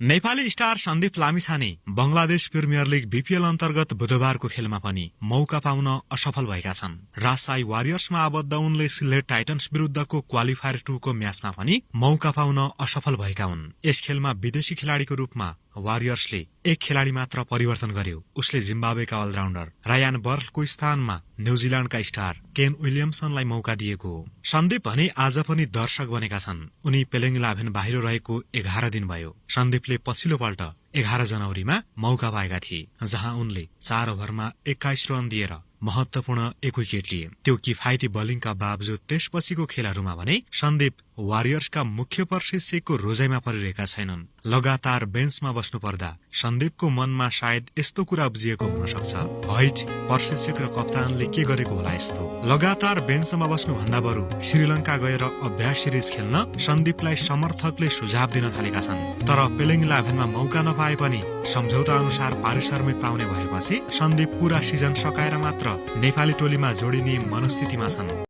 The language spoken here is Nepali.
Nepali star Sandeep Lamichhane Bangladesh premier league BPL अन्तर्गत बुधबारको खेलमा पनि मौका पाउन असफल भएका छन्। राजशाही वारियर्समा आबद्ध उनले सिलेट टाइटन्स विरुद्धको क्वालिफायर 2 को म्याचमा पनि मौका पाउन असफल भएका हुन्। यस खेलमा विदेशी खेलाडीको रूपमा वारियर्सले एक खेलाडी मात्र परिवर्तन गर्यो। उसले जिम्बाब्वेका अलराउन्डर रायन बर्लको स्थानमा न्यूजील्याण्डका स्टार केन विलियमसनलाई मौका दिएको हो। सन्दीप भने आज पनि दर्शक बनेका छन्। उनी पेलिङ 11 बाहिर रहेको 11 दिन भयो। सन्दीपले पछिल्लो पल्ट 11 जनवरीमा मौका पाएका थिए, जहाँ उनले 4 ओभरमा 21 रन दिएर महत्वपूर्ण एक विकेट लिए। त्यो किफायती बलिङका बावजुद त्यसपछिको खेलहरूमा भने सन्दीप वारियर्सका मुख्य प्रशिक्षकको रोजाइमा परिरहेका छैनन्। लगातार बेन्चमा बस्नु पर्दा सन्दीपको मनमा सायद यस्तो कुरा उब्जिएको हुन सक्छ, हैट प्रशिक्षक र कप्तानले के गरेको होला यस्तो। लगातार बेन्चमा बस्नु भन्दा बरु श्रीलङ्का गएर अभ्यास सिरिज खेल्न सन्दीपलाई समर्थकले सुझाव दिन थालेका छन्। तर पेलिङ 11 मा मौका नपाए पनि सम्झौता अनुसार पारिश्रमिक पाउने भएपछि सन्दीप पूरा सिजन सकाएर मात्र नेपाली टोलीमा जोडिने मनस्थितिमा छन्।